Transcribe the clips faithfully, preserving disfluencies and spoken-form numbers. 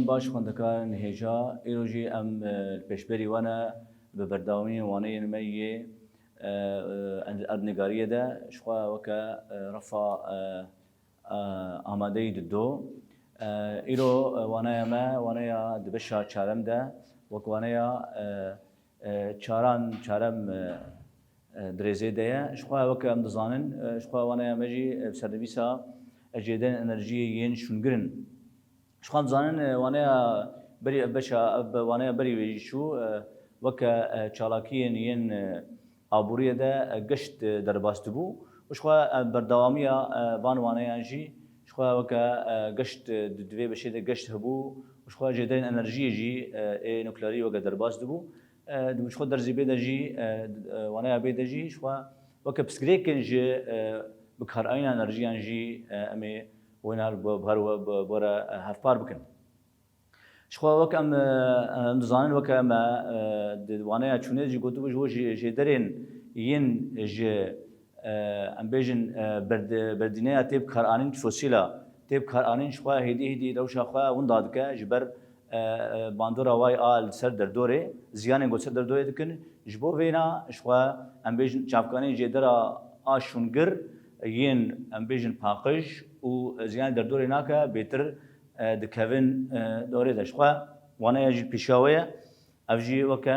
Baş xwendekarên hêja, îro jî em, e, li pêşberî we ne, bi berdewamiyên waneyên me yê, e, e, erd-, erdnîgariyê de, ji xwe weke, e, refa, e, e, amadeyî dido. E, îro, e, waneya me, waneya di beşa çarem de, wek waneya, e, e, çaran, çarem, e, e, dirêzê de ye. Ji xwe weke em dizanin, e, ji xwe waneya me jî, e, bi sernivîsa, e, jêderên enerjiyê yên şûngir in. Ji xwe em dizanin, e, waneya berî ev beşa, ev be-, waneya berî wê jî çû, e, weke, e, çalakiyên yên, e, aboriyê de, e, geşt, e, derbas dibû. Û ji xwe, e, berdewamiya, e, van waneyan jî, ji xwe weke, e, geşt, e, di, di vê beşê de geşt hebû. Û ji xwe jêderên enerjiyê jî, e, ê nukleerî weke derbas dibû. E, di ji xwe derzî bê de jî, e, e, waneya bê de jî, ji xwe weke pirsgirêkên ji, e, bikaranîna enerjiyan jî, e, em ê wêna li bo-, bi her we, bi, bi we re, e, hevpar bikin. Ji xwe wek em, e, em dizanin, weke me, e, di waneya çûnê jî gotibû, ji bo jê-, jêderên yên ji, e, em bêjin, e, berd-, berdîneya tê bikaranîn fosîla, tê bikaranîn ji xwe hêdî hêdî rewşa xwe winda dike, ji ber, e, e, bandora wayê a li ser derdorê, ziyanên ku li ser derdorê dikin, ji bo vêna ji xwe em bêjin çavkanî jêdera a şûngir yên em bêjin paqij û ziyanê derdorê nake, bêtir, e, dikevin, e, dorê de. Ji xwe waneya jî pêşiya we ye. Ev jî weke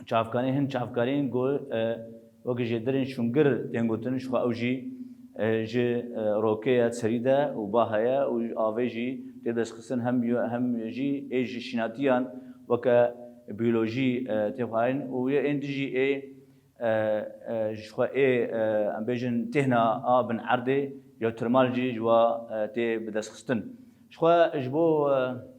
çavkanî, hin çavkanîn ku, e, weke jêderên şûngir tên gotin, ji xwe ew jî, e, ji, e, rokê ye serî de û ba heye û avê jî tê destxistin hem yo-, hem jî ê ji şînatiyan weke biyolojî, e, tê xwarin û yê ên dijî ê, e, e, ji xwe ê, e, em bêjin têhna a bin erdê jeotermal jî ji wa, e, tê bidestxistin. Ji xwe ji bo, e,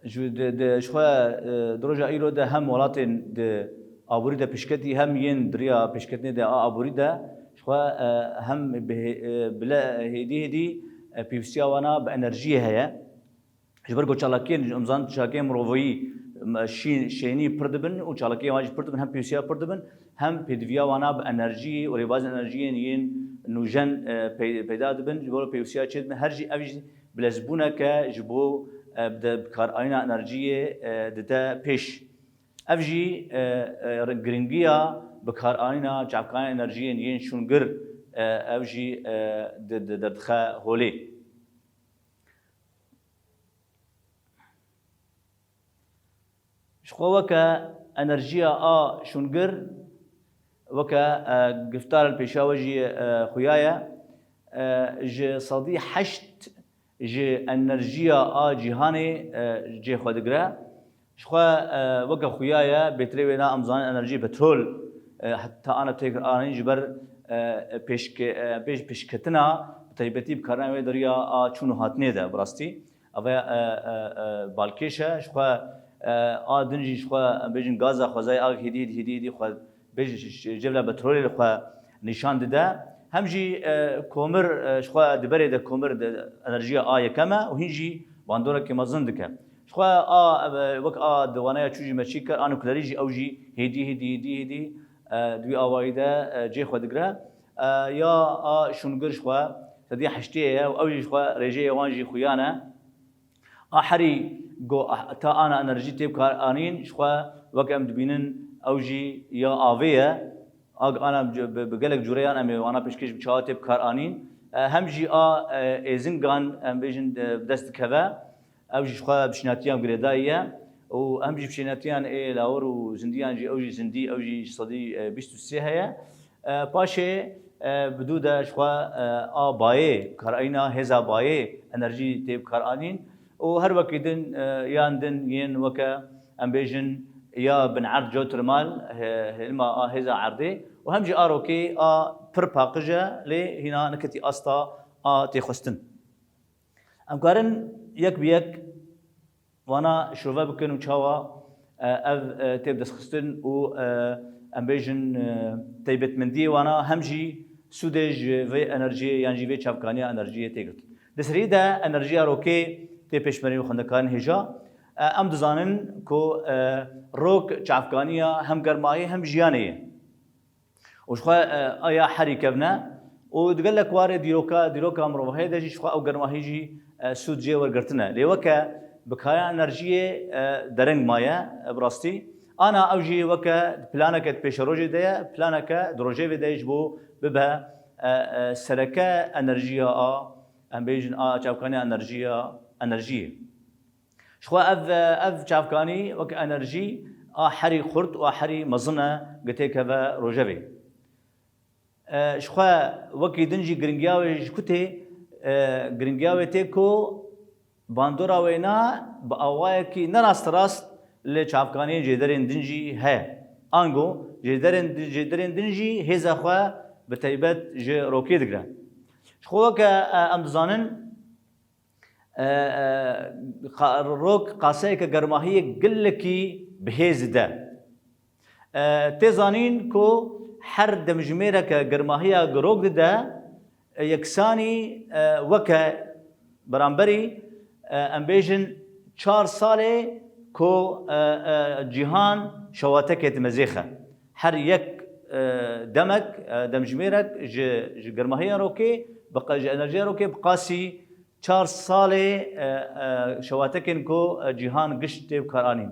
Ji, di, di, ji xwe, e, di roja îro de hem welatên di aborî de pêşketî, hem yên di riya pêşketinê de a aborî de ji xwe, e, hem bi hê-, e, bile hêdî hêdî, e, pêwîstiya wana bi enerjiyê heye. Ji ber ku çalakiyên, em zanin çalakiyên mirovî, em, şî-, şênî pir dibin û çalakiyên wan jî pir dibin, hem pêwîstiya pir dibin, hem pêdiviya wana bi enerjiyê û rêbazên enerjiyên yên nûjen, e, pey-, peyda dibin, ji bo pêwîstiya çêdibin, her jî ev jî bilezbûneke ji bo, e, de bikaranîna enerjiyê, e, dide pêş. Ev jî, e, e, giringiya bikaranîna çavkanên enerjiyên yên şûngir, e, ev jî, e, di, di, derdixe holê. Ji xwe weke enerjiya a şûngir, weke, e, giftar li pêşa we jî, e, xuya ye, e, ji sedî heşt ji enerjiya a cîhanê, e, cê xwe digire. Ji xwe, e, weke xuya ye, bêtirê wêna em zanin enerjî petrol, e, heta ana têkir anîn ji ber, e, pêşke-, e, pêş-, pêşketina bi taybetî bi karina wê di riya a çûn û hatinê de bi rastî. Eve, e, e, e, balkêş e, ji xwe, e, a din jî ji xwe, em bêjin gaza xwezayê a hêdî, hêdî, hêdî, hêdî xwe bêjin ş-, ş-, cevla petrolê li xwe nîşan dide. Hem jî, e, komir, e, ji xwe di berê de komir de enerjiya a yekem e û hîn jî bandoreke mezin dike. Ji xwe a, e, wek a di waneya çû jî me çî kir, a nuklerî jî ew jî hêdî, hêdî, hêdî, hêdî, e, di wî awayî de, e, cê xwe digire. E, ya a şûngir ji xwe sedî heştê ye û ew jî ji xwe rêjeyê wan jî xuya ne. A herî go-, ta ana enerjî tê bikaranîn, ji xwe wek em dibînin ew jî ya avê ye. A ana bi, bi, bi gelek cûreyan em ê wana pêşkêş bi çawa tê bikaranîn. E, hem jî a, e, êzingan em bêjin, e, bi dest dikeve. Ew jî ji xwe bi şînatiyan girêdayî ye û em jî bi şînatiyan ê lawir û zindiyan jî, ew jî zindî, ew jî sedî, e, bîst û sê heye. E, paşê, e, bi dû de ji xwe, e, a bayê, karayîna hêza bayê enerjî tê bikaranîn û her wekî din, e, yan din yên weke em bêjin ya bin erd jeotermal, he-, hilma a hêza erdê û hem jî a rokê a pir paqij e lê hîna neketî asta a têxwestin. Em karin yek bi yek wana şirove bikin û çawa, e, ev, e, tê bi destxistin û, e, em bêjin, e, taybetmendiyê wana hem jî sûdê ji vê enerjiyê yan jî vê çavkaniya enerjiyê tê girtin. Di serî de enerjiya rokê tê pêşmerî û xwendekarên hêja. E, em dizanin ku, e, rok çavkaniya hem germahiyê hem jiyanê ye. Û ji xwe, e, aya herî kevn e. Û di gelek warê dîroka, dîroka mirovahiyê de jî ji xwe ew germahî jî, e, sûd jê wergirtine. Lê weke bikarîna enerjiyê, e, dereng maye, e, bi rastî. Ana ew jî weke planeke di pêşerojê de ye, planeke di rojevê de ye ji bo bibe, e, e, sereke enerjiya a, em bêjin a çavkaniya enerjiya, enerjiyê. Ji xwe ev, ev çavkanî weke enerjî a herî xurt û a herî mezin e ku têkeve rojevê. E, ji xwe wekî din jî giringiya wê ji ku tê, e, giringiya wê tê ku bandora wêna bi awayekî ne rasterast li çavkaniyên jêderên din jî heye. Ango jêderên, jêderên din jî hêza xwe bi taybet ji rokê digire. Ji xwe weke, e, em dizanin, e, e, qa-, rok qaseyeke germahiyê gelekî bi hêz dide. E, tê zanîn ku her demjimêreke germahiya ku rok dide, e, yeksanî, e, weke beramberî, e, em bêjin çar salê ku, e, e, cîhan şewatekê dimezêxe. Her yek, e, demek, e, demjimêrek ji, ji germahiya rokê, bi qa-, ji enerjiya rokê bi qasî çar salê, e, e, şewatekên ku, e, cîhan giş tê bikaranîn.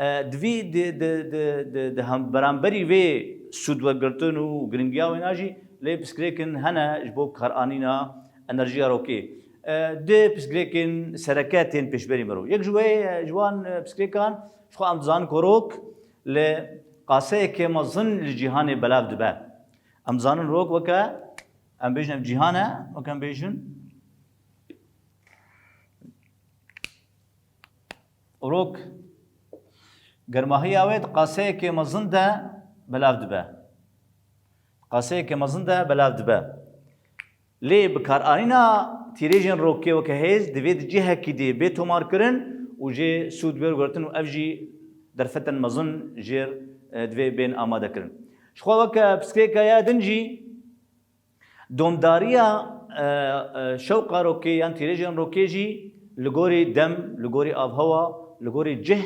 E, di vî, di, di, di, di, di hem beramberî vê sûdwergirtin û giringiya wêna jî lê pirsgirêkin hene ji bo bikaranîna enerjiya rokê. E, du pirsgirêkên sereke tên pêşberî me re. Yek ji wê, e, ji wan, e, pirsgirêkan, ji xwe em dizanin ku rok li qaseyekê mezin li cîhanê belav dibe. Em dizanin rok weke, em bêjin ev cîhan e, weke em bêjin. Rok germahiya wê di qaseyekê mezin de belav dibe. Qaseyekê mezin de belav dibe. Lê bikaranîna tîrêjên rokê weke hêz divê di cihekî dê bê tomarkirin û jê sûd bê wergirtin û ev jî derfetên mezin jêr, e, divê bên amadekirin. Ji xwe weke pirsgirêka ya din jî, domdariya, e, e, şewqa rokê yan tîrêjên rokê jî li gorî dem, li gorî avhewa, li gorî cih,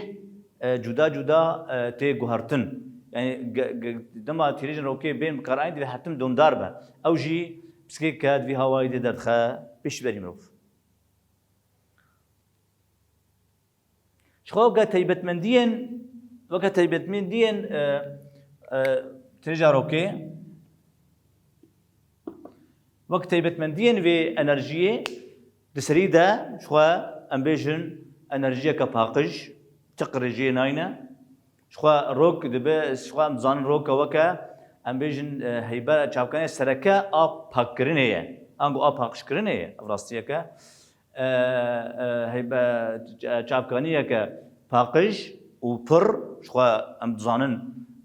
e, cuda cuda, e, tê guhertin. Yani ge-, ge-, dema tîrêjên rokê bên bikaranîn divê her tim domdar be. Ew jî pirsgirêke di vî hawayî de derdixe pêşberî mirov. Ji xwe weke taybetmendiyên, weke taybetmendiyên, e, e, têja rokê, wek taybetmendiyên vê enerjiyê di serî de ji xwe em bêjin enerjiyeke paqij, ti qirêjiyê nayne. Ji xwe rok dibe, ji xwe em dizanin roka weke, em bêjin, e, heybe çavkanê sereke a pakkirinê ye. Ango a paqijkirinê ye, ev rastiyeke. E, e, heybe, e, çavkaniyeke paqij û pir, ji xwe em dizanin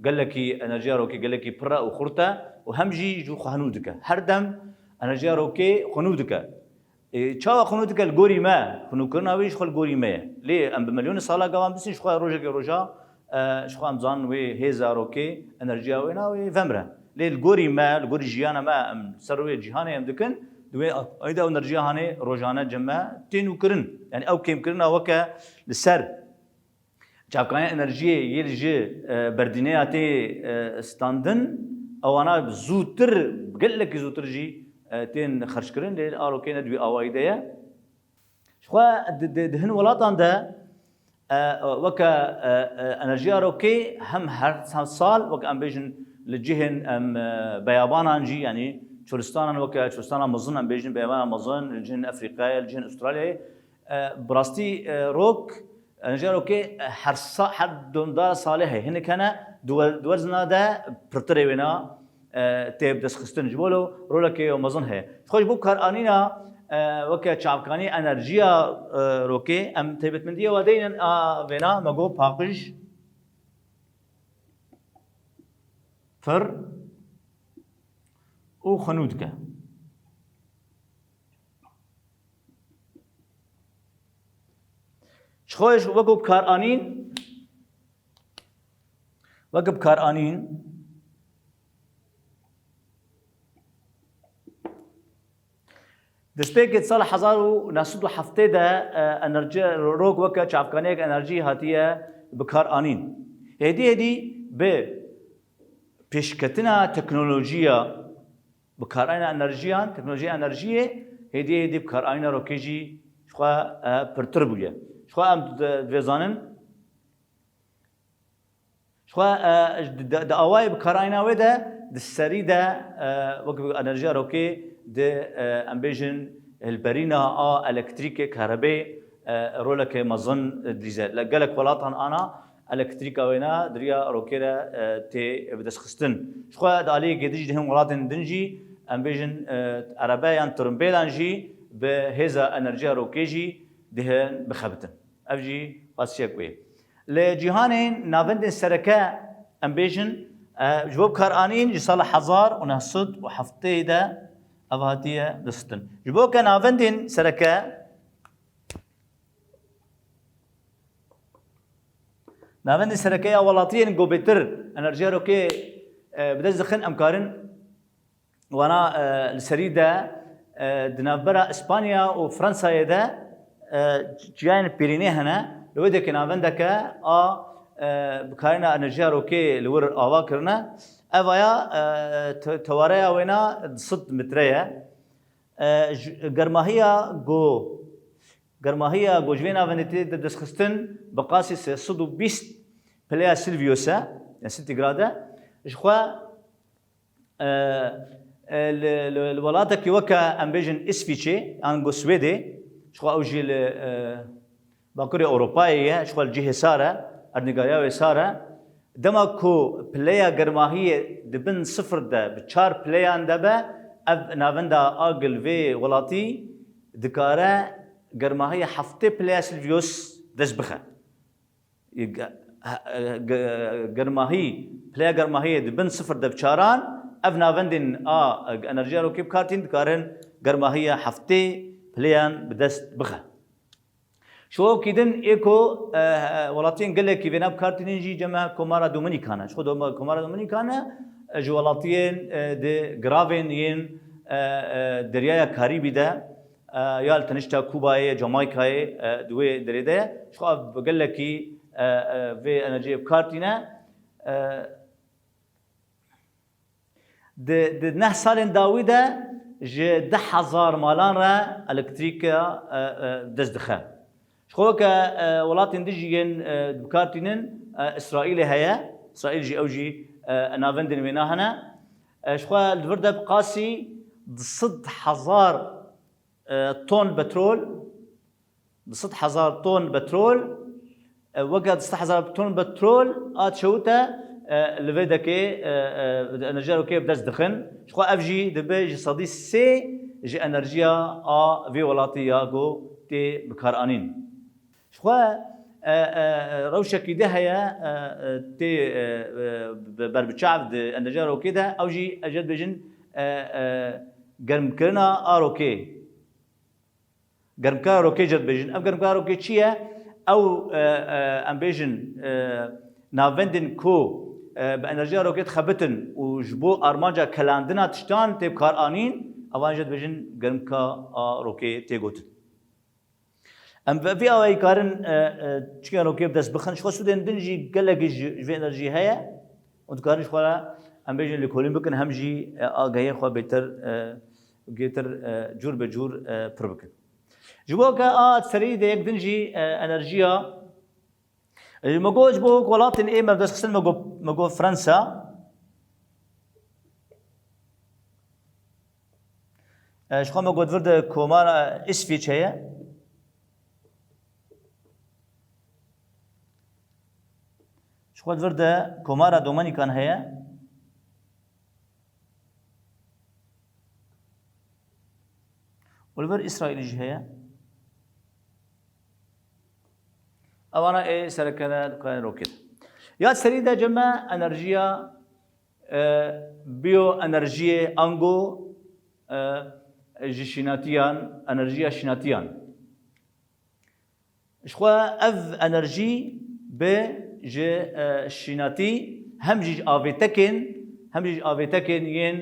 gelekî enerjiya rokê gelekî pir e û xurt e û hem jî ji xwe xinû dike. Her dem enerjiya rokê xinû dike. Ê, çawa xunû dike li gorî me? Xunûkirina wê ji xwe li gorî me ye. Lê em bi milyonê sala gavan bisin, ji xwe rojekê roja, e, ji xwe em zanin wê hêza rokê, enerjiya wê na wê vemre. Lê li gorî me, li gorî jiyana me, em ser rûyê cîhanê em dikin, di wê ayda ew enerjiya hanê rojane cem me tê nûkirin. Yani ew kêmkirina weke li ser çavkaniyên enerjiyê yê li ji, e, berdîneya tê, e, standin, ewana zûtir, gelekî zûtir jî, e, tên xerckirin, lê a rokê ne di wî awayî de ye. Ji xwe di, di, di hin welatan de, e, weke, e, e, enerjiya rokê hem her sal, weke em bêjin li cihên, em, e, beyabanan jî, yanî çolistanan, weke çolistana mezin em bêjin beyabana mezin, li cihên Efrîqayê, li cihên Ûstralyayê, e, bi rastî, e, rok, enerjiya rokê, e, her sa-, her domdara salê heye. Hinek hene di wer-, di werzina de pirtirê wêna, e, tê bi dest xistin. Ji bo lo rolekê mezin heye. Ji xwe ji bo karanîna, e, weke çavkanî enerjiya, e, rokê, em taybetmendiya we deynin a vêna me got paqij, pir û xinû dike. Ji xwe ji wekî bikaranîn, wekî bikaranîn, destpêkê di sala hezar û neh sed û heftê de, e, enerji, rok weke çavkaniyek enerjî hatiye bikaranîn. Hêdî hêdî bi pêşketina teknolojiya bikaranîna enerjiyan, teknolojiya enerjiyê, hêdî hêdî bikaranîna rokê jî xwe, e, pirtir bûye. Ji xwe em di, divê zanin, ji xwe, e, di, di, di awayê bikaranîna wê de, di serî de, e, wek enerjiya rokê di, e, em bêjin, hilberîna a elektrîkê, karebê, e, roleke mezin dilîze. Li gelek welatan ana elektrîka wêna di riya rokê re, e, tê bidestxistin. Ji xwe di aliyekê din jî di hin welatên din jî, em bêjin, e, erebe yan tirimbêlan jî bi hêza enerjiya rokê jî dihin bixebitin. Ev jî xwestiyek wê. Li cîhanê navendên sereke, em bêjin, e, ji bo bikaranîn ji sala hezar û neh sed û heftê de ev hatiye destxistin. Ji bo ke navendên sereke, navendên sereke ya welatiyên ku bêtir enerjiya rokê, e, bi dest dixin, em karin wana, e, li serî de, e, di navbera Îspanya û Fransayê de, e, çiyayên Pîrînê hene. Li wê derê navendeke a, e, bikarîna enerjiya rokê li wir ava kirine. Ev aya, e, te-, tewareya wêna du sed metre ye. E, ji, germahiya ku, germahiya ku ji vê navendê tê destxistin bi qasî sê sed û bîst pileya Celsius e, yani sentigrad e. Ji xwe, e, e, li, li, li welatekî weke, em bêjin, Îsvîçê, yan ku Swêdê, ji xwe ew jî li, e, Bakurê Ewropayê ye, ji xwe li cihê sar e, erdnîgariya wê sar e. Dema ku pileya germahiyê di bin sifir de bi çar pileyan de be, ev navenda a gil vê welatî dikare germahiya heftê pileya Celsius dest bixe. Ge-, he-, ge-, germahî, pileya germahiyê di bin sifir de bi çaran, ev navendên a enerjiya rokê bi kar tîn dikarin germahiya heftê pileyan bi dest bixe. Şokî din ê ku, e, e, welatiyên gelekî vêna bi kar tînin jî cem Komara Dominika ne. Ji xwe doma-, Komara Dominika ne, e, ji welatiyên, e, di giravên yên, e, e, Deryaya Karîbî de, e, ya li tenişta Kubayê, Jamaykayê, e, di wê derê de ye. Ji xwe ev gelekî, e, e, vê enerjiyê bi kar tîne. E, Di, di neh salên dawî de ji du hezar malan re elektrîka, e, e, dest dixe. Ji xwe weke, e, welatên din jî yên, e, bi kar tînin, e, Îsraîlê heye. Îsraîl jî ew jî, e, navendên wêna hene. E, ji xwe li vir de bi qasî du sed hezar, e, ton petrol, du sed hezar ton petrol, e, weke du sed hezar ton petrol a çewte, e, li vê dekê, e, e, enerjiya rokê bi dest dixin. Ji xwe ev jî dibe ji sedî sê ji enerjiya a vê welatî ya ku tê bikaranîn. Ji xwe, e, e, e, rewşekî de heye, e, e, tê, e, e, be-, berbiçav di enerjiya rokê de, ew jî, ez jê dibêjin, e, e, germkirina a rokê. Germkara rokê jê dibêjin. Ev germkara rokê çi ye? Ew, e, e, em bêjin, e, navendên ku, e, bi enerjiya rokê dixebitin û ji bo armanca kelandina tiştan tê bikaranîn, evan jê dibêjin germka a rokê tê gotin. Em bi vî awayî karin, e, e, çiya rokê bi dest bixin. Ji xwe sûdên din jî gelekî ji, ji vê enerjiyê heye. Û dikarin ji xwe re, em bêjin, lêkolîn bikin, hem jî, e, agahiyên xwe bêtir, e, bêtir, e, cûr be cûr, e, pir bikin. Ji bo ke a serî de yek din jî, e, enerjiya, e, me got ji bo welatên ê me bi dest xistin, me got, me got Fransa. E, ji xwe me got vir de Komara Îsvîç heye. Ji xwe vir de Komara Dominikan heye. Û li vir Îsraîlî jî heye. Ewana ê sereke ne dikare rokê. Ya serî de cem me enerjiya, e, biyoenerjiyê ango, e, ji şînatiyan, enerjiya şînatiyan. Ji xwe ev enerjî bi ji, e, şînatî hem jî ji avêtekên, hem jî ji avêtekên yên,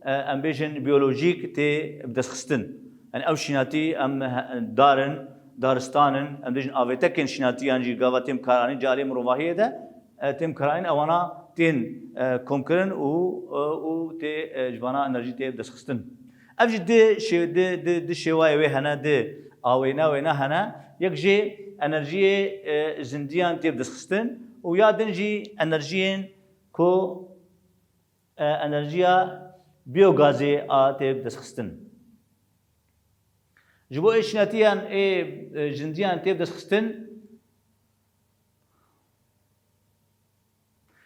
e, em bêjin biyolojîk tê bidestxistin. Yani ew şînatî em he-, dar in, daristan in, em bêjin avêtekên şînatî yan jî gava tên bikaranîn, ji aliyê mirovahiyê de, e, tên bikaranîn, ewana tên, e, komkirin û, e, û tê, e, ji vana enerjî tê bidestxistin. Ev jî di şê-, di, di, di şêwayê wê hene, di A wêne wêne hene. Yek jî enerjiyê, e, jindiyan tê bidestxistin û ya din jî enerjiyên ku, e, enerjiya biyogazê a tê bidestxistin. Ji bo ê şînatiyan ê, e, jindiyan tê bidestxistin,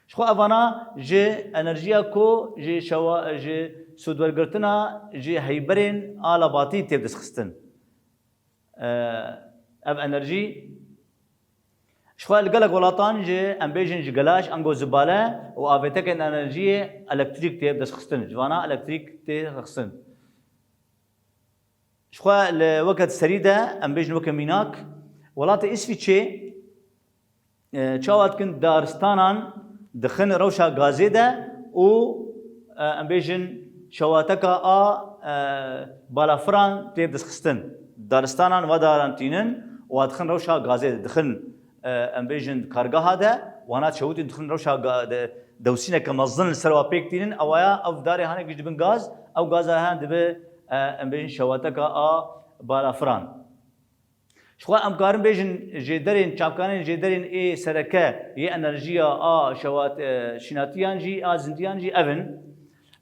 ji xwe evana ji enerjiya ku ji şewa-, ji sûdwergirtina ji heyberên a lebatî tê bidestxistin. E, ev enerjî ji xwe li gelek welatan ji, em bêjin, ji gelaş, ango zibale û avêtekên enerjiyê elektrîk tê bidestxistin. Ji vana elektrîk tê xistin. Ji xwe li weke serî de, em bêjin weke mînak, welatê Îsvîçê, e, çawa dikin, daristanan dixin rewşa gazê de û, e, em bêjin şewateka a, e, balafiran tê destxistin. Daristanan va daran tînin û dixin rewşa gazê de, dixin, e, em bêjin kargeha de, wana çewitîn dixin rewşa ga-, de, dewsîneke mezin li ser wa pêk tînin, ewaya ev darê hanek jî dibin gaz, ew gaza han dibe, e, em bêjin şewateka a balafiran. Ji xwe em karin bêjin jêderên, çavkanên jêderên ê sereke yê enerjiya a şewat-, e, şînatiyan jî, a zindiyan jî ev in.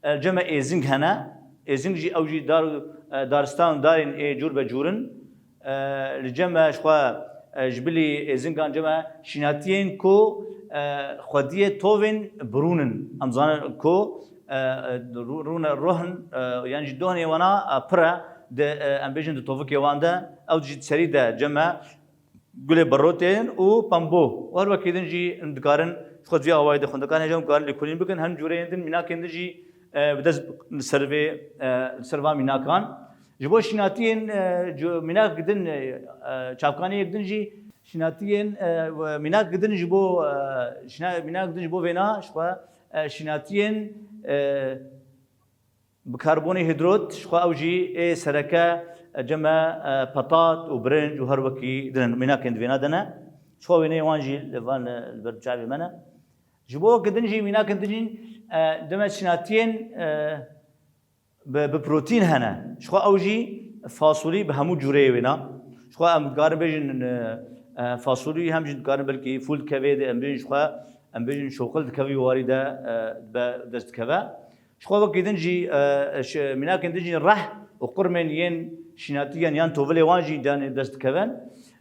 E, cem e êzing hene. Êzing jî ew jî dar, e, daristan û darên ê cûr be cûr in. E, li cem e ji xwe, e, ji bilî êzingan cem e şînatiyên ku, e, xwediyê tovên birûn in. Em zanin ku, e, e, rû-, rûne, ruh in, e, yan jî dohnê wana, e, pir e, di, e, em bêjin di tovikê wan de. Ew jî di serî de cem e gulê berotê in û pembo. Û her wekî din jî em dikarin ji xwe di vî awayî de xwendekan hêja em dikarin lêkolîn bikin. Hem cûreyên din, mînakên din jî, e, bi dest li ser vê, e, li ser van mînakan. Ji bo şînatiyên, e, cu-, mînak din, e, e, çavkaniyek din jî şînatiyên, e, we-, mînak din ji bo, e, şîna-, mînak din ji bo vêna ji xwe, e, şînatiyên, e, bi karbonî hîdrot, ji xwe ew jî ê sereke, e, cem e, e, petat û birinc û her wekî din in. Mînakên di vêna de ne. Ji xwe wêneyê wan jî li van, e, li ber çavê me ne. Ji bo weke din jî mînakên din jî, e, deme şînatiyên, e, bi, bi protîn hene. Ji xwe ew jî fasolî bi hemû cûreyê wêna. Ji xwe em dikarin bêjin, e, e, fasolî hem jî dikarin belkî fûl dikevê de em bêjin ji xwe, em bêjin şoxil dikevî warî de, e, be dest dikeve. Ji xwe wekî din jî, e, şi-, mînakên din jî reh û qurmên yên şînatiyan yan tovilê wan jî danê dest dikevin.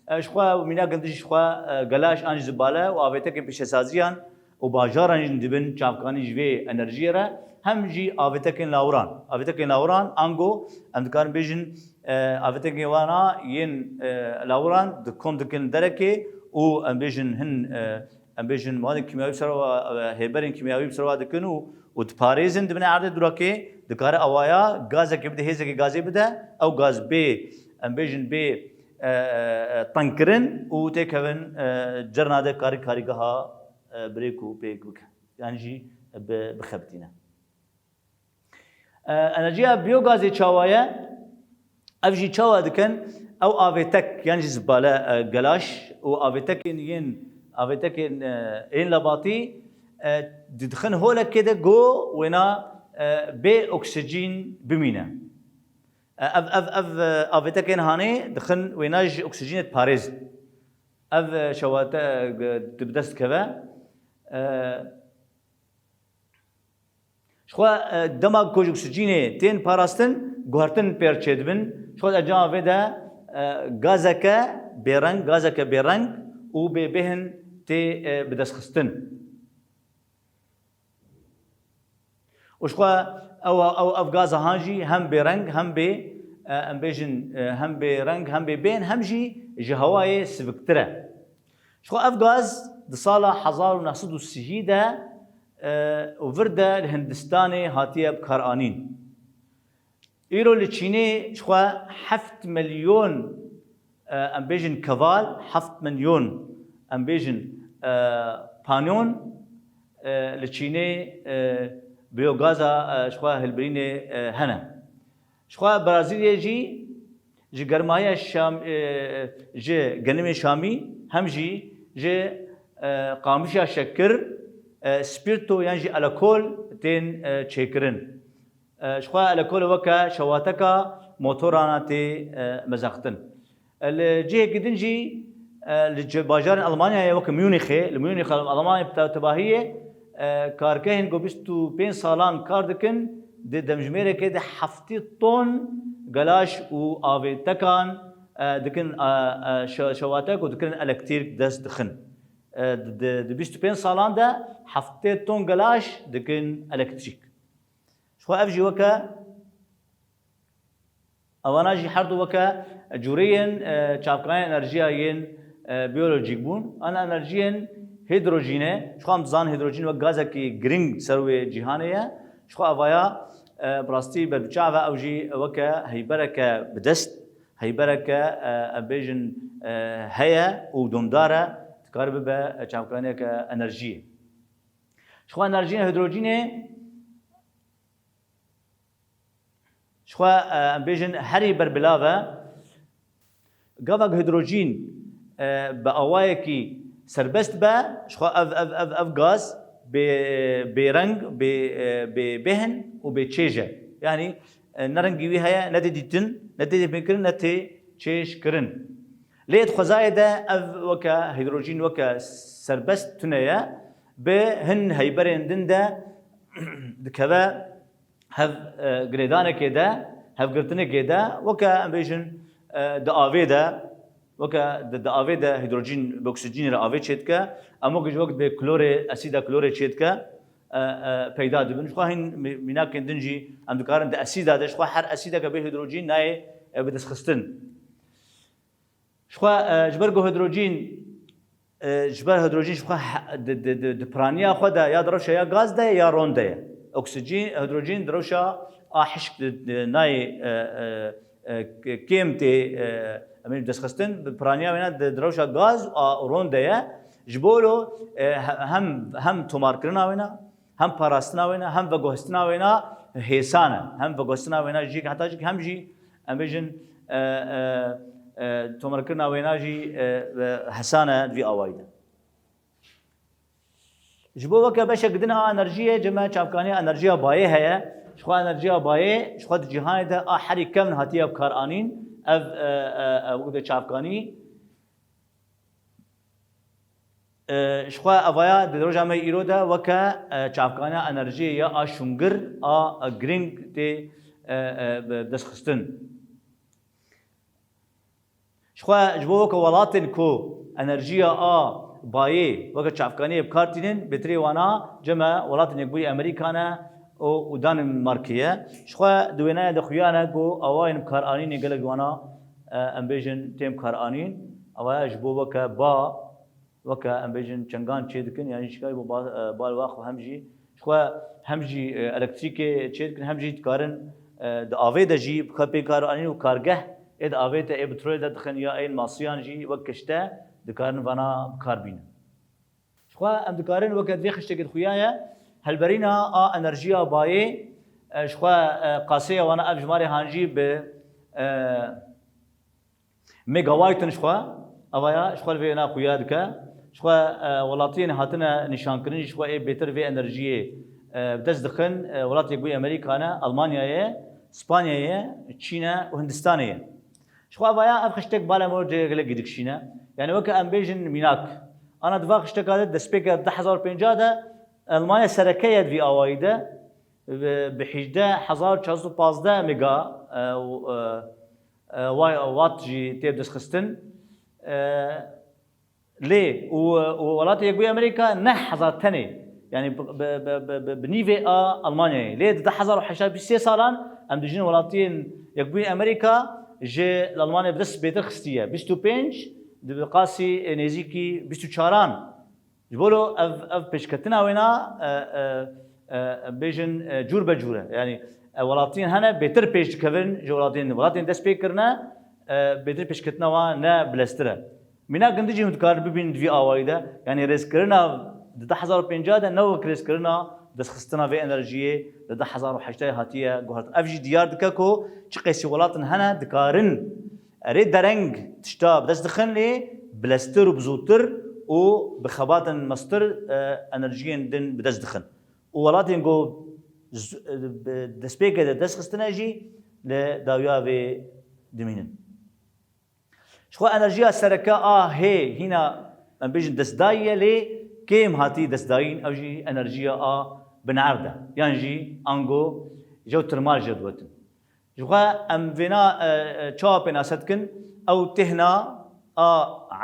E, ji xwe mînakên din jî ji xwe, e, gelaş an jî zibale û avêtekên pêşesaziyan û bajaran jî dibin çavkanî ji vê enerjiyê re, hem jî avêtekên lawiran. Avêtekên lawiran, ango, em dikarin bêjin, e, avêtekên wana yên, e, lawiran di kom dikin derekê û em bêjin hin, e, em bêjin madên kîmyawî bi ser wa, e, hêberên kîmyawî bi ser wa dikin û, û diparêzin dibine erdê durakê, dikare awaya gazekê bide, hêzekê gazê bide, ew gaz bê, em bêjin bê, e, e, e, tengkirin û têkevin, e, cerna de karî karîgeha, e, birêk û pêk bike. Yan jî bi-, bixebitîne. E, enerjiya biyogazê çawa ye? Ev jî çawa dikin? Ew avêtek, yan jî zibale, e, gelaş û avêtekên yên, avêtekên, e, ên lebatî, e, didixin holekê de go wêna, e, bê oksijîn bimîne. E, ev, ev, ev, e, avêtekên hanê dixin wêna ji oksijînê diparêzin. Ev, e, şewate, e, di bi dest dikeve. E, Ji xwe, e, dema ku ji oksijînê tên parastin, guhertin pêr çêdibin. Ji xwe encama vê de, e, gazeke bêreng, gazeke bêreng û bêbêhin tê, e, bidestxistin. Û ji xwe ew, ew, ev gaza han jî hem bêreng, hem bê, e, em bêjin, e, hem bêreng, hem bêbêhin, hem jî ji hewayê siviktir e. Ji xwe ev gaz di sala hezar û neh sed û sî de, e, û vir de li Hindistanê hatiye bikaranîn. Îro li Çînê ji xwe heft milyon, e, em bêjin keval, heft milyon, em bêjin, e, panyon, e, li Çînê, e, biyogaza, e, ji xwe hilbirînê, e, hene. Ji xwe Brazîlyê jî ji germahiya Şam-, e, ji genimê Şamî hem jî ji, e, qamişa şekir, e, spîrto yan jî alkol tên, e, çêkirin. E, ji xwe alkol weke şewateka motorana tê, e, mezextin. Li cihekî din jî, e, li ce-, bajarên Almanyayê weke Munîxê, li Munîxê Almanyayê te-, tebahiyê, e, kargehên ku bîst û pênc salan kar dikin, di demjimêrekê de heftê ton gelaş û avêtekan, e, dikin, e, e, şe-, şewate ku dikirin elektrîk dest dixin. E, di, di, di bîst û pênc salan de heftê ton gelaş dikin elektrîk. Ji xwe ev jî weke Evana jî her du weke cûreyên, e, çavkirina enerjiya yên, e, biyolojîk bûn. Ana enerjiyên hîdrojînê, ji xwe em dizanin hîdrojîn wek gazekî girîng ser wê cîhanê ye. Ji xwe evaya, e, bi rastî ber bi çav e, ew jî weke heybereke bi dest, heybereke, e, em bêjin, e, heye û domdar e, dikare bibe çavkirineke enerjiyê. Ji xwe enerjiyên hîdrojînê Ji xwe, e, em bêjin herî berbilav e. Gavek hîdrojîn, e, bi awayekî serbest be, ji xwe ev, ev, ev, ev gaz bê, bêreng, bê, e, bê, bêhin û bêçêj e. Yanî, e, ne rengî wî heye, ne tê dîtin, ne tê dîtinkirin, ne tê çêjkirin. Lê di xwezayê de ev weke hîdrojîn, weke serbest tune ye, bi hin heyberên din de dikeve hev, e, girêdanekê de, hevgirtinekê de, weke em bêjin, e, di avê de, weke di, di avê de hîdrojîn bi oksîjînê re avê çêdike, em weke ji wek bi klorê, esîda klorê çêdike, e, e, peyda dibin. Ji xwe hîn mî-, mînakên din jî em dikarin di esîda de, ji xwe her esîdeke bê hîdrojîn nayê, e, bi destxistin. Ji xwe, e, ji ber ku hidrojîn, e, ji ber hidrojîn ji xwe he-, di, di, di, di piraniya xwe de ya di rewşa ya gaz de ye ya ron de ye. Oksîjîn, hidrojîn di rewşa a hişk di, di nayê, e, e, e, k-, kêm tê, e, em ê destxistin, bi piraniya wêna di, di rewşa gaz a ron de ye. Ji bo lo, e, he-, hem, hem tomarkirina wêna, hem parastina wêna, hem veguhestina wêna hêsan e. Hem veguhestina wêna jî, heta jî hem jî, em bêjin, e, e, e, tomarkirina wêna jî, e, e, hesan e di vî awayî de. Ji bo weke beşek din a enerjiyê, cem me çavkaniya enerjiya bayê heye. Ji xwe enerjiya bayê, ji xwe di cîhanê de a herî kevn hatiye bikaranîn. Ev, e, e, e, wek de çavkanî, E, ji xwe evaya di roja me îro de weke, e, çavkaniya enerjiyê ya a şûngir a, e, girîng tê, e, e, bi dest xistin. Ji xwe ji bo weke welatên ku enerjiya a bayê weke çavkaniyê bi kar tînin, bêtirê wana cem me welatên Yekbûyî Amerîka ne û, û Danîmarkê ye. Ji xwe di wêneyê de xuya ne ku awayên bikaranînê gelek ji wana, e, em bêjin tên bikaranîn. Awaya ji bo weke ba, weke em bêjin çengan çê dikin, yanî şikayî bo ba, e, ba li wa xwe hem jî, ji xwe hem jî, e, elektrîkê çê dikin, hem jî dikarin, e, di avê de jî bi xwe pê kar anîn û kargeh ê di avê de ê petrolê de dixin ya ên masiyan jî wek kişte dikarin vana bi kar bînin. Ji xwe em dikarin weke divê xiştekê dixuya ye, helberîna a enerjiya bayê, e, ji xwe, e, qasêya wana ev jimarê han jî bi, e, Megawaytin ji xwe, evaya ji xwe li vê wêna xuya dike. Ji xwe, e, welatiyên hatine nîşankirin jî ji xwe ê bêtir vê enerjiyê, e, bi dest dixin, e, welatê Yekbûyî Amerîka ne, Almanya ye, Spanya ye, Çîn e û Hindistanê ye. Ji xwe evaya ev xiştek bala me cihê gelekî dikişîne. Yanî weke em bêjin mînak. Ana di va xişteka de destpêka du hezar û pêncah de Almanya sereke ye di vî awayî de. Bi, bi hejdeh hezar çar sed û pazdeh mega, e, û, e, e, wa-, watt jî tê destxistin. E, lê û, û Welatê Yekbûyî Amerîka neh hezar tenê, yanî bi, bi, bi, bi, bi, bi nîvê a Almanyayê. Lê di du hezar û heştê, bîst sê salan em dijîn Welatiyên Yekbûyî Amerîka ji li Almanyayê bi dest bêtir xistiye. Bîst û pênc di bi qasî, e, nêzîkî bîst û çaran. Ji bo lo ev, ev pêşketina wêna, e, e, e, bêjin, e, cûr be cûr e. Yanî, e, welatiyên hene bêtir pêş dikevin ji welatiyên din. Welatiyên dest pê kirine, e, bêtir pêşketina wan ne bileztir e. Mînak din jî hûn dikarin bibînin di vî awayî de. Yanî rêzkirina di du hezar û pêncah de ne wek rêzkirina destxistina vê enerjiyê di du hezar û heştê hatiye guhertin. Ev jî diyar dike ku çi qasî welatên hene dikarin Erê dereng tişta bi dest dixin lê bileztir û bi zûtir û bi xebatên mestir, e, enerjiyên din bi dest dixin. Û welatên ku z-, e, bi destpêkê de dest xistine jî li dawiya vê dimînin. Ji xwe enerjiya sereke a hê hîna, em bêjin, destdayî ye, lê kêm hatî destdayîn, ew jî enerjiya a binerd e. Yan jî ango jeotermal jê digotin. Ji xwe em vêna, e, e, çawa pênase dikin? Ew têhna a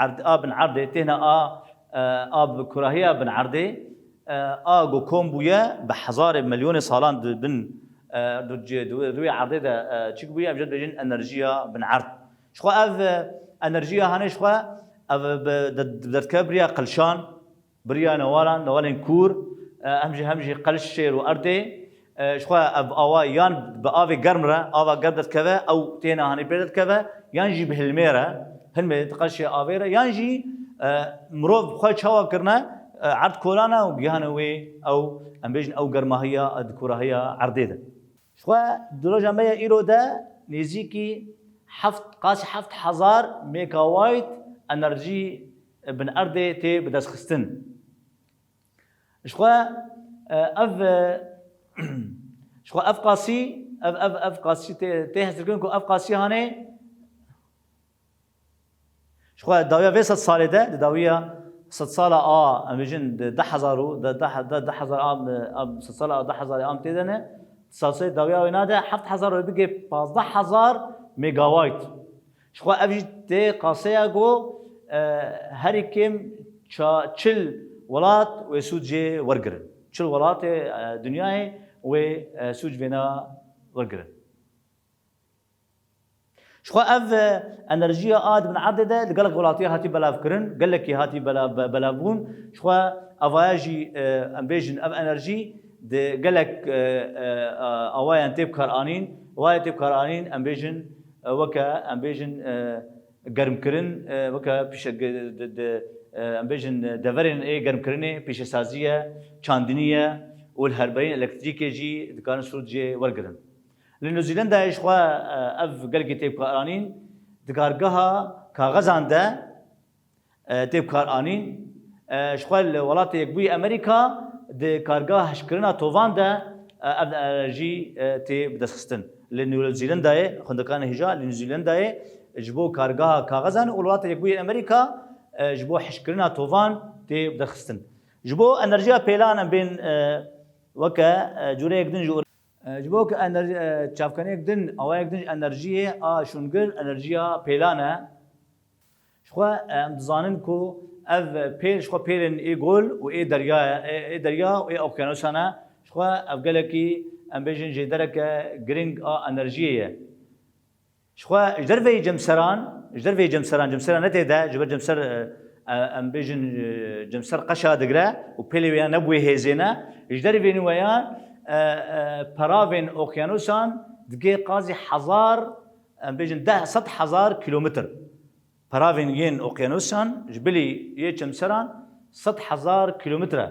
erd, a binerdê, têhna a, e, a bi kurahiya binerdê, e, a ku kom bûye, bi hezarê milyonê salan di bin, e, di cê-, di wê, di wê erdê de, e, çik bûye, em jê dibêjin enerjiya binerd. Ji xwe ev, e, enerjiya hanê ji xwe ev bi, de-, derdikeve bi riya qilşan, bi riya newalan, newalên kûr, e, hem jî, hem jî qilş şêr û erdê, e, ji xwe ev awa yan bi avê germ re, ava germ derdikeve, ew têhna hanê pê derdikeve, yan jî bi hilmê re, hilmê di qelşê avê re, yan jî, e, mirov xwe çawa kirine, e, erd kolane û gihane wê ew, em bêjin ew germahiya, e, di kurahiya erdê de. Ji xwe di roja me ya îro de nêzîkî heft, qasî heft hezar megawayt enerjî binerdê tê bidestxistin. Ji xwe, e, ev, e, ji xwe ev qasî, ev, ev, ev qasî tê, tê hesirkirin ku ev qasî hanê Ji xwe dawiya vê sed salê de, di dawiya sed sala a, em bêjin, di deh hezar û, di deh, di deh hezar a, a, sed sala a deh hezar a tê de ne, sed salê dawiya wêna de heft hezar û bigê pazdeh hezar megawayt. Ji xwe ev jî tê qaseya ku, e, herî kêm ça-, çil welat wê sûd jê wergirin. Çil welatê, e, dinyayê wê, e, sûd ji vêna wergirin. Ji xwe ev, e, enerjiya a di bin erdê de li gelek welatiya hatî belavkirin, gelekî hatî bela-, be-, belavbûn. Ji xwe evaya jî, e, em bêjin ev enerjî di gelek, e, e, e, awayan tê bikaranîn. Wayê tê bikaranîn em bêjin, e, weke em bêjin, e, germkirin, e, weke pîşe-, ge-, di, di, e, em bêjin, e, deverên ê germkirinê pîşesazî ye, çandinî ye û li herberîn elektrîkê jî dikarin sûd jê wergirin. Li New Zealandayê ji xwe, e, ev gelkî tê bikaranîn, di kargeha kaxezan de, e, tê bikaranîn. E, ji xwe li Welatê Yekbûyî Amerîka di kargeha hişkkirina tovan de, e, ev, e, jî, e, tê bidestxistin. Li New Zealandayê, xwendekarên hêja, li New Zealandayê ji bo kargeha kaxezan û li Welatê Yekbûyî Amerîka, e, ji bo hişkkirina tovan tê bidestxistin. Ji bo enerjiya pêlan em bên, e, weke, e, cûreyek din ji E, ji bo ku ener-, e, çavkaniyek din, awayek din ji enerjiyê a şûngir, enerjiya pêlan e. Ji xwe, e, em dizanin ku ev pêl, ji xwe pêlên ê gol û ê derya ye, ê, ê derya û ê okyanusan e. Ji xwe ev gelekî, em bêjin, jêdereke girîng a enerjiyê ye. Ji xwe ji derveyî cemseran, ji derveyî cemseran, cemsera ne tê de, ji ber cemser, e, e, em bêjin, e, cemser qeşa digre û pêlê wê ya ne bi wê hêzê ne, ji derveyî wê ya, e, e, peravên okyanusan digê qazî hezar, em bêjin deh, sed hezar kîlometr. Peravên yên okyanusan ji bilî yê cemseran sed hezar kîlometr e.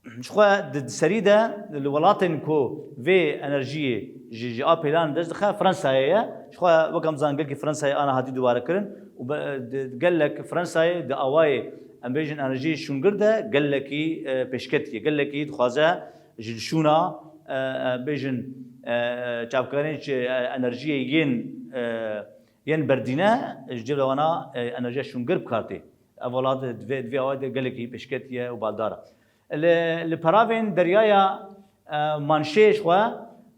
Ji xwe di, di serî de li welatên ku vê enerjiyê ji, ji a pêlan dest dixe, Fransayê ye. Ji xwe wek em zanin gelkî Fransayê ana hatî dubare kirin û be-, di, di gelek Fransayê di awayê, em bêjin, enerjiyê şûngir de gelekî, e, pêşketî ye. Gelekî dixwaze ji şûna, e, e, bêjin, e, e, çavkanên çi, e, enerjiyê yên, e, yên berdîne, ji cihê wana, e, enerjiya şûngir bi kar tê. Ev welat di vê, di vê awayê de gelekî pêşketî ye û baldar e. Li, li peravên deryaya, e, Manşê ji xwe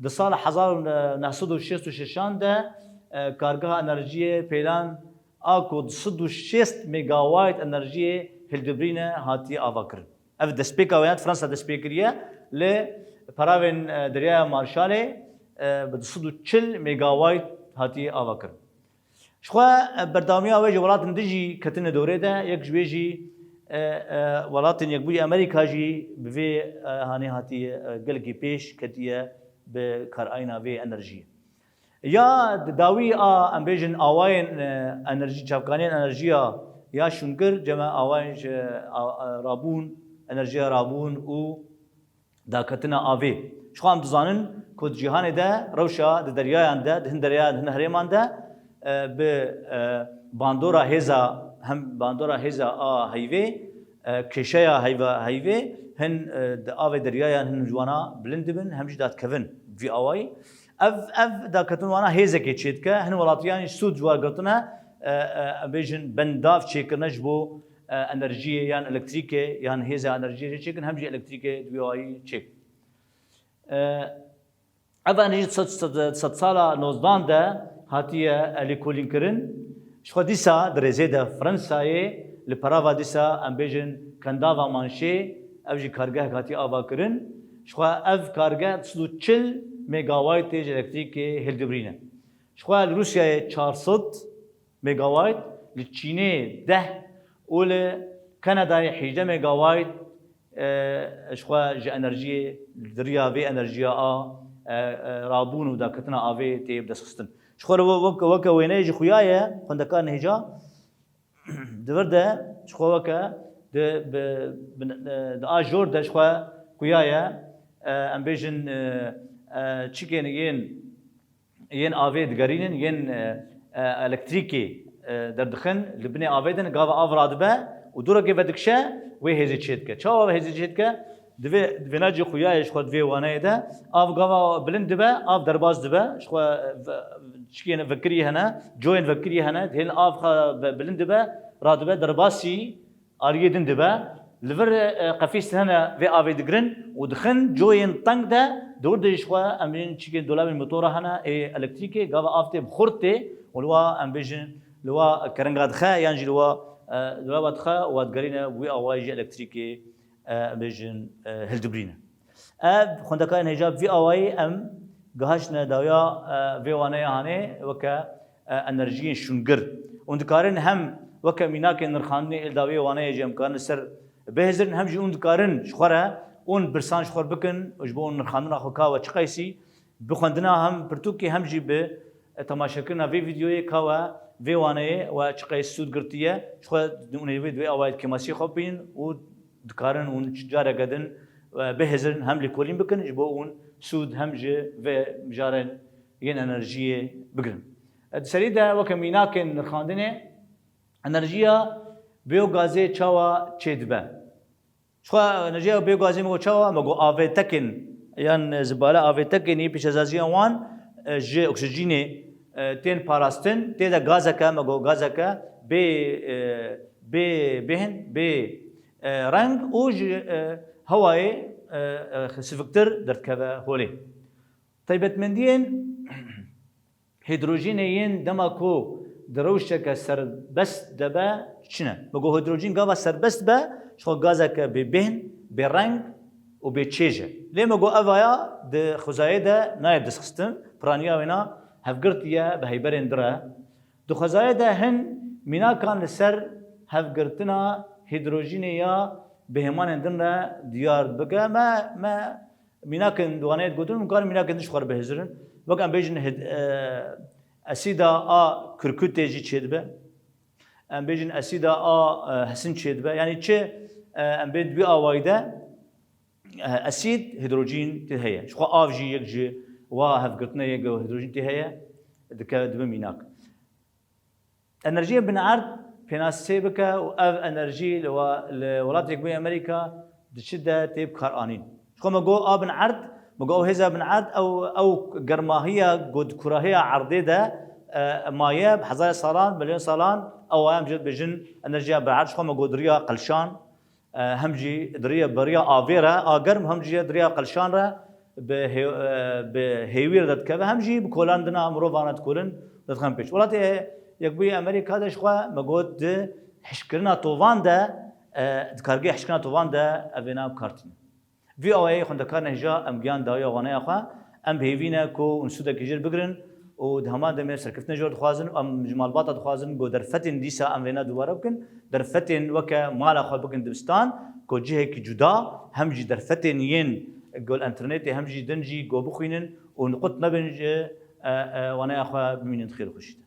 di sala hezar û neh sed û şêst û şeşan de, e, kargeha enerjiyê pêlan a ku du sed û şêst megawayt enerjiyê hildibirîne hatiye avakirin. Ev destpêka wê ya di Fransa dest pê kiriye, li peravên, e, deryaya Marşalê, e, bi du sed û çil megawayt hatiye avakirin. Ji xwe, e, berdewamiya wê ji welatên din jî ketine dorê de, yek ji wê jî, e, e, welatên Yekbûyî Amerîka jî bi vê, e, hanê hatiye, e, gelekî pêş ketiye bi karayîna vê enerjiyê. Ya di dawî a, em bêjin, awayên, e, enerjî, çavkaniyên enerjiya ya şûngir, cem e awayên ji, a, a, rabûn, enerjiya rabûn û daketina avê. Ji xwe em dizanin ku di cîhanê de rewşa di deryayan de, di hin deryayan, di hin herêman de, e, bi, e, bandora hêza, hem bandora hêza a heyvê, e, kêşeya heyva, heyvê, hin, e, di avê deryayan hin ji wana bilind dibin, hem jî dadikevin vî awayî. Ev, ev daketin wana hêzekê çêdike, hin welatiyan jî sûd ji wan girtine, e, e, em bêjin bendav çêkirine ji bo, e, enerjiyê yan elektrîkê yan hêza enerjiyê jê çêkin, hem jî elektrîkê di wî awayî çêk. E, Ev enerjî sed, sed, sedsala nozdan de hatiye, e, lêkolînkirin. Ji xwe dîsa di rêzê de Fransayê li perava dîsa em bêjin kendava Manşê, ev jî kargehek hatiye avakirin. Ji xwe ev kargeh sed û çil megawaytê ji elektrîkê hildibirîne. Ji xwe li Rûsyayê çar sed megawayt, li Çînê deh û li Kanadayê hejdeh megawayt, e, ji xwe ji enerjiyê, di riya vê enerjiya a, e, e, rabûn û daketina avê tê bidestxistin. Ji xwe re we-, weke, weke wêneyê jî xuya ye, xwendekarên hêja, di vir de ji xwe weke di, bi, bi, e, di a jor de ji xwe xuya ye, e, em bêjin, e, e, çikên yên yên avê digerînin, yên, e, e, elektrîkê, e, derdixin, li binê avê din gava av radibe û dûrekê vedikişe, wê hêzê çêdike. Çawa wê hêzê çêdike? Divê, di vêna cî xuya ye ji xwe di vê waneyê de, av gava bilind dibe, av derbas dibe, ji xwe, e, ve-, çikên vekirî hene, coyên vekirî hene, hêlin av xwe ve-, bilind dibe, radibe, derbasî aliyê din dibe, li vir, e, qefîs hene vê avê digirin û dixin coyên teng de, di wir de jî ji xwe em bêjin çikên dolabên motora hene, ê elektrîkê, gava av tê bi xurt tê û li wa em bêjin li wa keringa dixe yan jî li wa, e, dolaba dixe û wa digerîne wî awayî jî elektrîkê, e, em bêjin, e, hildibirîne. Ev xwendekarên hêja bi vî awayî em gihaştine dawiya, e, vê waneya hanê weke, e, enerjiyên şûngir. Hûn dikarin hem weke mînakên nirxandinê li dawiyê waneyê jî em karin li ser bihêzirin, hem jî hûn dikarin ji xwe re hûn birsan ji xwe re bikin û ji bo hûn nirxandina xwe ka we çi qeysî bi xwendina hem pirtûkê hem jî bi, e, temaşekirina vê vîdyoyê ka we vê waneyê we çi qeys sûd girtiye, ji xwe hûn ê vê, vê awayê di kêmasiyê xwe bibînin û dikarin hûn careke din, e, bihêzirin hem lêkolîn bikin ji bo hûn sûd hem ji vê mijarên yên enerjiyê bigirin. E, di serî de weke mînakên nirxandinê enerjiya biyogazê çawa çêdibe? Ji xwe enerjiya biyogazê me got çawa? Me got avêtekên yan zibale avêtekên yê pêşesaziya wan, e, ji oksijînê, e, tên parastin, tê de gazeke, me got gazeke bê, e, bê bêhn, bê, e, reng û ji, e, hewayê, e, e, siviktir derdikeve holê. Taybetmendiyên hîdrojînê yên dema ku di rewşeke serbest de be çi ne? Me got hîdrojîn gava serbest be, ji xwe gazeke bêbêhn, bêreng û bêçêj e. Lê me got ev aya di xwezayê de nayê bidestxistin, piraniya wêna hevgirtî ye bi heyberên din re. Di xwezayê de hin mînakan li ser hevgirtina hîdrojînê ya bi hêmanên din re diyar bike. Me, me Mînakên di waneyê digotin, hûn karin mînakên din ji xwe re bihêzirin. Wek em bêjin hid-, e, esîda a kirkûtê jî çêdibe. Em bêjin esîda a, e, hesin çêdibe. Yanî çi, e, em bên di wî awayî de, e, esîd hîdrojîn tê heye. Ji xwe av jî yek ji wa hevgirtine yek hîdrojîn tê heye, dike, dibe mînak. Enerjiyê bin erd pênasê bike û ev enerjî li wa-, li Welatê Yekbûyî Amerîka diçi de tê bikaranîn. Ji xwe me got a bin erd, me got ew hêza bin erd, ew, ew germahiya ku di kurahiya erdê de, e, maye bi hezarê salan, milyon salan, ew aya em jê dibêjin enerjiya bin erd. Ji xwe me got di riya qelşan, e, hem jî di riya, bi riya avê re a germ, hem jî di riya qelşan re bi hê-, e, bi hêwî re derdikeve, hem jî bi kolandina mirovan re dikolin, derdixin pêş. Welatê Yekbûyî Amerîka de ji xwe me got di hişkirina tovan de, e, di kargehê hişkirina tovan de ev êna bi kar tînin. Vî awayê xwendekarên hêja em gihan dawiya waneya xwe. Em bi hêvî ne ku hûn sûdekî jê re bigirin û di heman demê serkeftinê jê re dixwazin û em ji malbata dixwazin ku derfetên dîsa em vêna dubare bikin. Derfetên weke mala xwe bikin dibistan, ku cihekî cuda, hem jî derfetên yên ku li înternetê hem jî din jî ku bixwînin û niqut nebin ji, e, e, waneya xwe bimînin di xêr û xweşî de.